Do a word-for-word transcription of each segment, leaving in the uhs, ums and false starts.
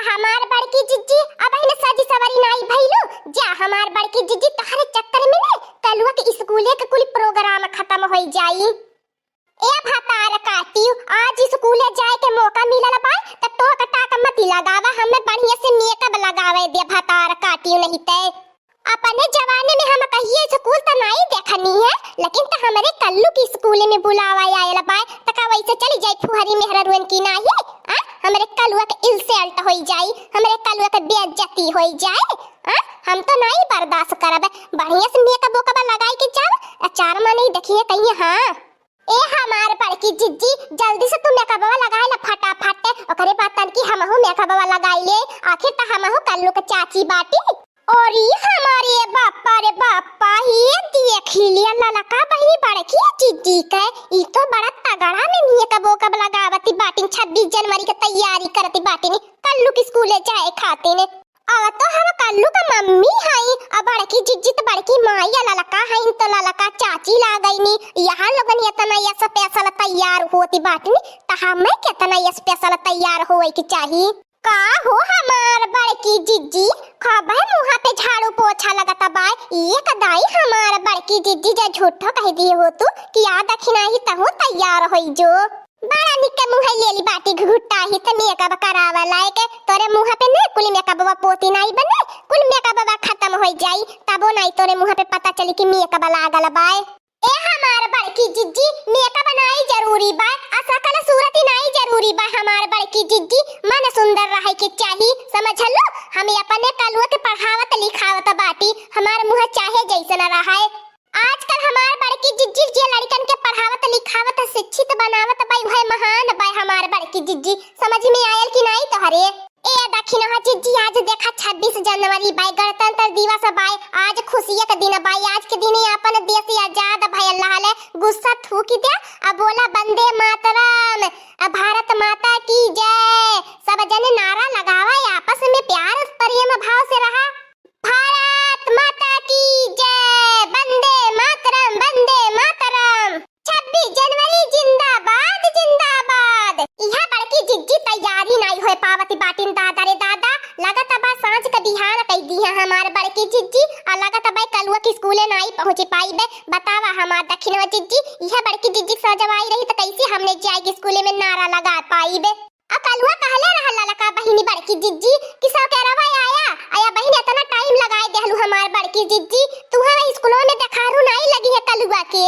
हमार बड़की जिज्जी, अबहिन सजी सवरी नाई भइलू? जा हमार बड़की जिज्जी, तोहरे चक्कर में ने कलुआ के स्कूले के कुल प्रोग्राम खतम होइ जाई। ए भतार काटियो, आज स्कूले जाए के मौका मिलल बा, त टोक टाक मती लगावा, हमें बढ़िया से मेकअप लगावे दे भतार काटियो, नहीं ते। अपने जमाने में हम कहिए स्कूल त नाई देखनी है, लेकिन त हमरे कल्लू के स्कूले में बुलावा आयल बा, त का वैसे चली जाई फुहरी मेहररुअन की नाही? आ? हमरे कलुआ के insult होई जाई, हमरे कलुआ के बेइज्जती होई जाए। आ? हम तो नाई बर्दाश्त करब, बढ़िया से मेकअप वेकअप लगाई के जाओ, अचार माने देखिए कहिए, हाँ। ए हमार बड़की जिज्जी, जल्दी से तू मेकअपवा लगाए ला फटाफट, ओकरे बाद तनकी हमहू मेकअपवा लगाई ले, आखिर त हमहू कल्लू के चाची बाटी। और ई हमारे बापा रे बापा, ये देखी लिया ललका बहिनी बड़की जिज्जी के, ई तो बड़ा तगड़ा में मेकअप वेकअप लगावती बाटिन, छब्बीस जनवरी के तैयारी करती बाटिन, कल्लू के स्कूले जाए खातिर। अब तो हम कल्लू का मम्मी हई, अब बड़की जिज्जी त बड़की माई, आ ललका हईन त ललका चाची लागईनी। यहाँ लोगन इतना special तैयार होती बाटनी, त हमें कितना special तैयार होए के चाही। का हो हमार बड़की जिज्जी, खबे मुँह पे झाड़ू पोछा लगत बा, एक दाई हमार बड़की जिज्जी जे झूठो कह दिए हो तू कि आ दखिना ही तहू तैयार होई जो। बड़ा निक मुँह लेली बाटी घुघुट्टा ही त मेकअप करावे लायक। तोरे मुँह पे ने कुल मेकअपवा पोती नाई बने, कुल मेकअपवा खतम होई जाई, तबो नाई तोरे मुँह पे पता चली कि मेकअप लागल बाय। ए हमार बड़की जिज्जी, मेकअप नाई जरूरी बा, आ सकल सूरत ही नाई जरूरी बा हमार बड़की जिज्जी, मन सुंदर रहे के चाही, समझ लो। हम अपने कलुआ के पढ़ावत लिखावत बाटी, हमार मुँह चाहे जैसन रहे। आजकल हमार बड़की जिज्जी जे लड़कन के पढ़ावत लिखावत शिक्षित बनावत बाई, उहे महान बाई हमार बड़की जिज्जी। समझ में आयल कि नाई तोहरे? ए दखिनहा जिज्जी, आज देखा छब्बीस जनवरी बाई, गणतंत्र दिवस बाई, आज खुशिया के दिन बाई, आज के दिन अपन देश आजाद भयल रहल है। गुस्सा थूकि दे, अब बोला वंदे मातरम, अब भारत माता की जय। सब जने नारा लगावा, आपस में प्यार प्रेम भाव से रहा। भारत माता की जय, वंदे मातरम, वंदे मातरम। छब्बीस जनवरी जिंदाबाद, जिंदाबाद। इहा बड़की जिज्जी तैयारी नाई होए पावती बाटिन, दादा रे दादा। लगत बा सांझ के बिहान कई दिहा हमार बड़की जिज्जी, आ लगत बा कलुआ के स्कूले नाई पहुँची पाइबे। बतावा हमार दखिनवा जिज्जी, इहा बड़की जिज्जी सजवाई रही त कैसे हमने जाए के स्कूले में नारा लगा पाइबे। आ कलुआ कहले रहल ललका बहिनी बड़की जिज्जी कि सौकेरवा आया, आया बहिनी, इतना टाइम लगाए देहलू हमार बड़की जिज्जी, तू हमें स्कूलों में देखारू नाई लगी है कलुआ के।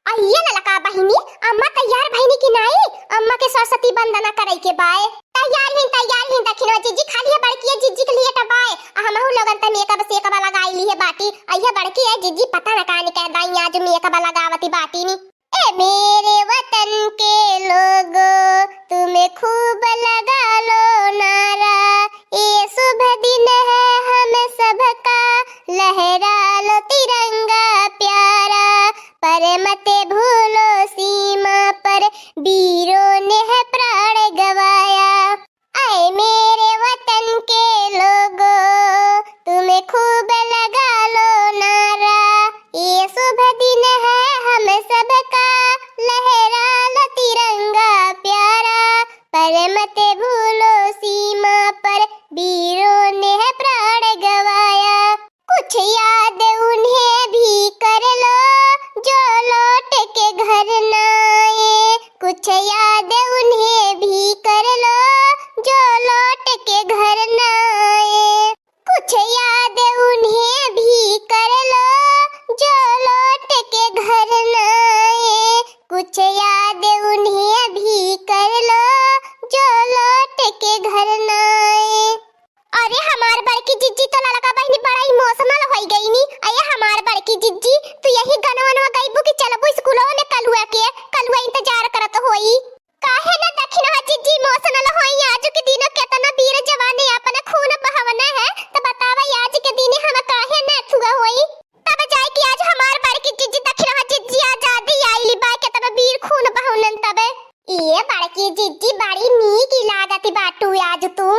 आ ये ललका बहिनी, अम्मा तैयार भइनी कि नाई? अम्मा के सरस्वती वंदना करे के बाय। तैयार ही, तैयार ही दखिनवा जिज्जी, खाली है बड़की जिज्जी के लिए टबाय, आ हमहू लोगन त मेकअप सेकअप लगाई ली है बाटी। आ ये बड़की है जिज्जी, पता न कानी कह दाई आज मेकअप लगावती बाटी नी। ए मेरे वतन के लोगो, तुम खूब लगा लो नारा, ये शुभ दिन है हम सबका, लहरा लो तिरंगा प्यारा, पर मत भूलो सीमा पर वीरों ने है प्राण गवाया। ऐ मेरे वतन के लोगो, तुम खूब लगा लो नारा, ये शुभ दिन है हम सबका, लहरा लो तिरंगा प्यारा, पर मत भूलो सीमा पर वीरों ने है प्राण गवाया। कुछ याद उन्हें भी कर लो, जो लौट के घर ना आए। कुछ याद उन्हें भी कर लो, जो लौट के घर ना आए। कुछ याद उन्हें भी कर लो, जो लौट के घर ना आए। कुछ याद उन्हें भी कर लो, जो लौट के घर ना आए। अरे हमार बड़की जिज्जी तो ललका बहिनी बड़ा emotional होई गई नी। अये हमार बड़की जिज्जी, तू यही गनवा वनवा गईबू कि चलबू स्कूलवा में कलुआ के? कलुआ इंतजार करत होई। काहे ना दखिनहा जिज्जी emotional होई? आज के दिनो केतना वीर जवान अपन खून बहवने है, त बतावा आज के दिने हम काहे ना थुआ होई? तब जाए कि आज हमार बड़की जिज्जी दखिनहा जिज्जी आजादी आइली बा, केतना वीर खून बहवनन तबे। ए बड़की जिज्जी बड़ी नीक लागत बाटू आज तू।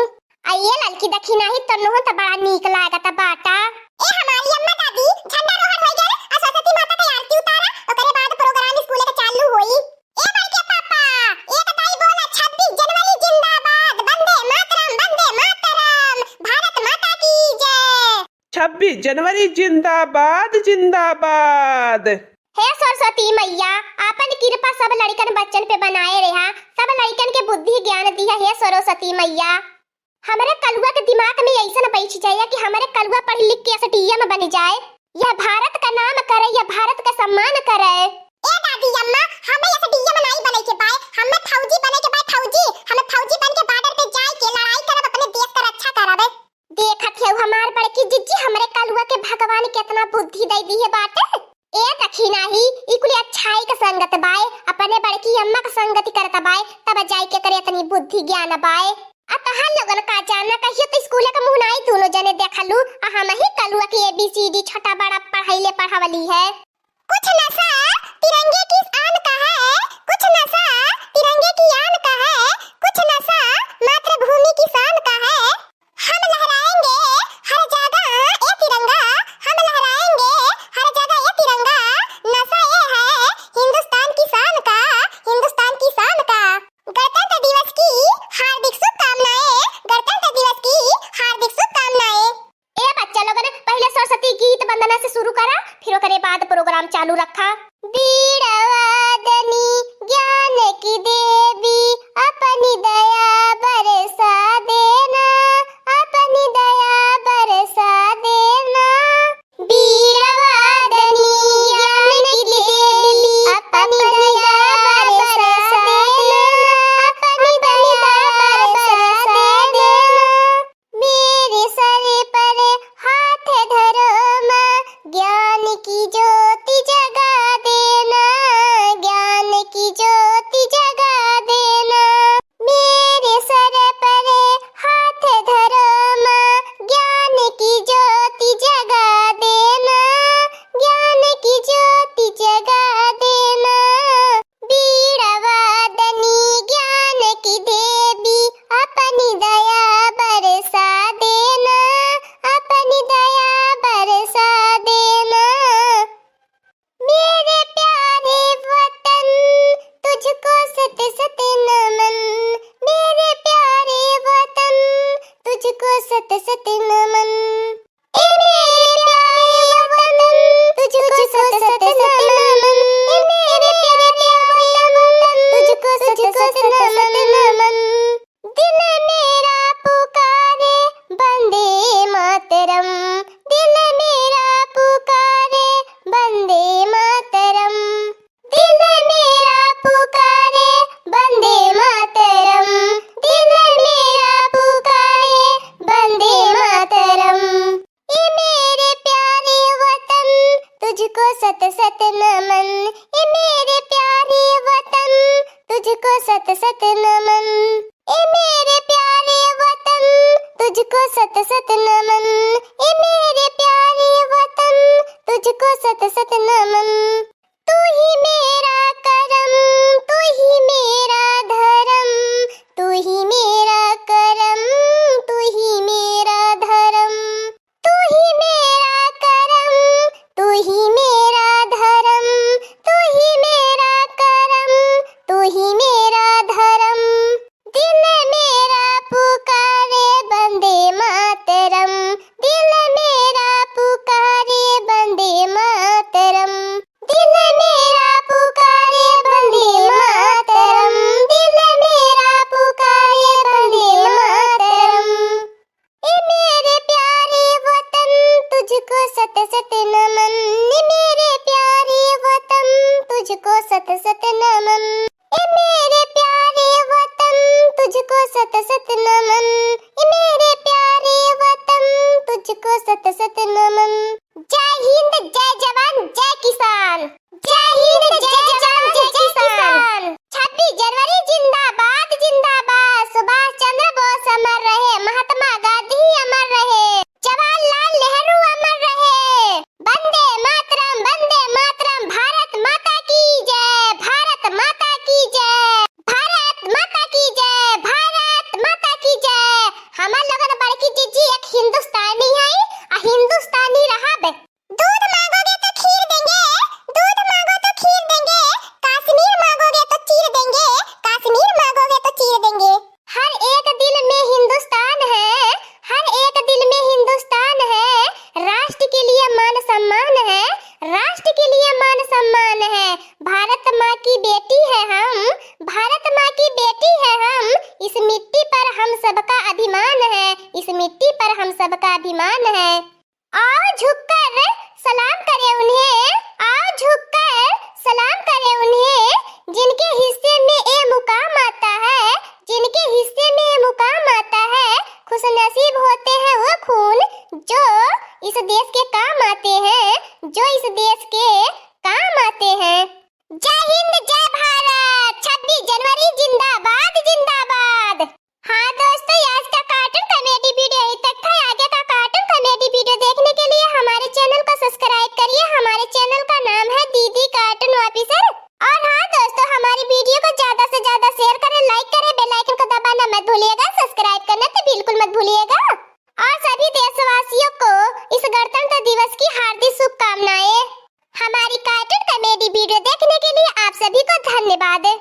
आ ये ललकी दखिनही तोनहु त बड़ा नीक लागत बाटा। ए हमारी अम्मा दादी, झंडा रोहण होई गया, आ सरस्वती माता के आरती उतारा, ओकरे बाद प्रोग्राम स्कूल के चालू होई। ए बड़के पापा, एक दाई बोला, छब्बीस जनवरी जिंदाबाद, वंदे मातरम, वंदे मातरम। छब्बीस जनवरी जिंदाबाद, जिंदाबाद। हे सरस्वती मैया, आपन कृपा सब लड़िकन बच्चन पे बनाए रहा, सब लड़िकन के बुद्धि ज्ञान दिया हे सरस्वती मैया। हमरे कलुआ के दिमाग में अइसन बैठ जाए कि हमरे कलुआ पढ़ लिख के एसडीएम बन जाए, यह भारत का नाम करे, यह भारत का सम्मान करे। ए दादी अम्मा, हमें एसडीएम नाई बने के बाय, हमें फौजी बने के बाय, फौजी। हमें फौजी बन के बॉर्डर पे जाए के लड़ाई करब, अपने देश का रक्षा करब। देखत हऊ हमार बड़की जिज्जी, हमरे कलुआ के भगवान केतना बुद्धि दे दिहे बाटे। ए दखिनाही, ई कुल अच्छाई के संगत बाय, अपने बड़की अम्मा के संगति करत बाय, तब जाए के करे इतनी बुद्धि ज्ञान बाय। आ तहार लोगन का जाना, कहियो तो स्कूल के मुँह नाई दूनो जने देखलू, आ हमही कलुआ के एबीसीडी छोटा बड़ा पढ़ाई ले पढ़ावली है। कुछ नशा तिरंगे की आन का है, कुछ नशा तिरंगे की आन का है, कुछ नशा मातृभूमि की शान का है। हम लहराएंगे हर जगह ये तिरंगा, हम लहराएंगे हर जगह ये तिरंगा। नशा ये है हिंदुस्तान की शान का, हिंदुस्तान की शान का। गणतंत्र दिवस की हार्दिक शुभकामनाएं, गणतंत्र दिवस की हार्दिक शुभकामनाएं। ए बच्चा लोगन, पहिले सरस्वती गीत वंदना से शुरू करा, फिर ओकरे बाद प्रोग्राम चालू रखा। बीड़वादनी ज्ञान की देवी, अपनी दया बरसा देना, अपनी दया बरसा देना। बीड़वादनी ज्ञान की देवी, अपनी दया बरसा देना, अपनी दया बरसा देना। मेरे सर पर हाथ धरो माँ, ज्ञान की ज्योति जगा देना, ज्ञान की ज्योति जगा देना। मेरे सर पर हाथ धरो माँ, ज्ञान की ज्योति जगा देना, ज्ञान की ज्योति जगा देना। बीड़वादनी ज्ञान की देवी, अपनी दया बरसा देना, अपनी दया बरसा देना। मेरे प्यारे वतन, तुझको सत सत नमन, मेरे प्यारे वतन, तुझको सत सत नमन। ए मेरे प्यारे वतन, तुझको सत सत नमन। ए मेरे प्यारे वतन, तुझको सत सत नमन। दिल मेरा पुकारे वंदे मातरम, दिल मेरा पुकारे वंदे मातरम। दिल मेरा पुकारे वंदे मातरम, दिल मेरा पुकारे वंदे मातरम। ए मेरे प्यारे वतन, तुझको सत सत नमन। ए मेरे प्यारे वतन, तुझको सत सत नमन। ए मेरे प्यारे वतन, तुझको सत सत नमन। ए मेरे प्यारे वतन, तुझको सत सत नमन। तू ही मेरा करम, तू ही मेरा धरम, तू ही मेरा करम, तू ही मेरा धरम। तू ही मेरा करम, तू ही मेरा धरम, तू ही मेरा करम, तू ही मेरा धरम। दिल मेरा पुकारे वंदे मातरम, दिल मेरा पुकारे वंदे मातरम। दिल मेरा पुकारे वंदे मातरम, दिल मेरा पुकारे वंदे मातरम। ए मेरे प्यारे वतन, तुझको सत सत नमन। ए मेरे प्यारे वतन, तुझको सत सत नमन। ए मेरे प्यारे वतन, तुझको सत सत नमन। ए मेरे प्यारे वतन, तुझको सत सत नमन। जय हिंद, जय जवान, जय किसान। जय हिंद, जय जवान, जय किसान। छब्बीस जनवरी जिंदाबाद, जिंदाबाद। सुभाष चंद्र बोस अमर रहे, महात्मा गांधी अमर रहे, जवाहरलाल नेहरू अमर रहे। वंदे मातरम, वंदे मातरम। भारत माता की जय, भारत माता की जय, भारत माता की जय, भारत माता की जय। हमार लोगन बड़की जिज्जी एक हिंदुस्तानी है, आ हिंदू अभिमान है, इस मिट्टी पर हम सबका अभिमान है। आओ झुककर सलाम करें उन्हें, आओ झुककर सलाम करें उन्हें, जिनके हिस्से में ये मुकाम आता है, जिनके हिस्से में ये मुकाम आता है, खुशनसीब होते हैं वो खून जो इस देश के काम आते हैं, जो इस देश के काम आते हैं। जय हिंद, जय भारत, छब्बीस जनवरी जिंदाबाद, जिंदाबाद। हाँ दोस्तों, आज का कार्टून कॉमेडी वीडियो यहीं तक था। आगे का कार्टून कॉमेडी वीडियो देखने के लिए हमारे चैनल को सब्सक्राइब करिए। हमारे चैनल का नाम है दीदी कार्टून ऑफिसर। और हाँ दोस्तों, हमारी वीडियो को ज्यादा से ज्यादा शेयर करें, लाइक करें, बेल आइकन को दबाना मत भूलिएगा, सब्सक्राइब करना तो बिल्कुल मत भूलिएगा। और सभी देशवासियों को इस गणतंत्र दिवस की हार्दिक शुभकामनाएं। हमारी कार्टून कॉमेडी वीडियो देखने के लिए आप सभी को धन्यवाद।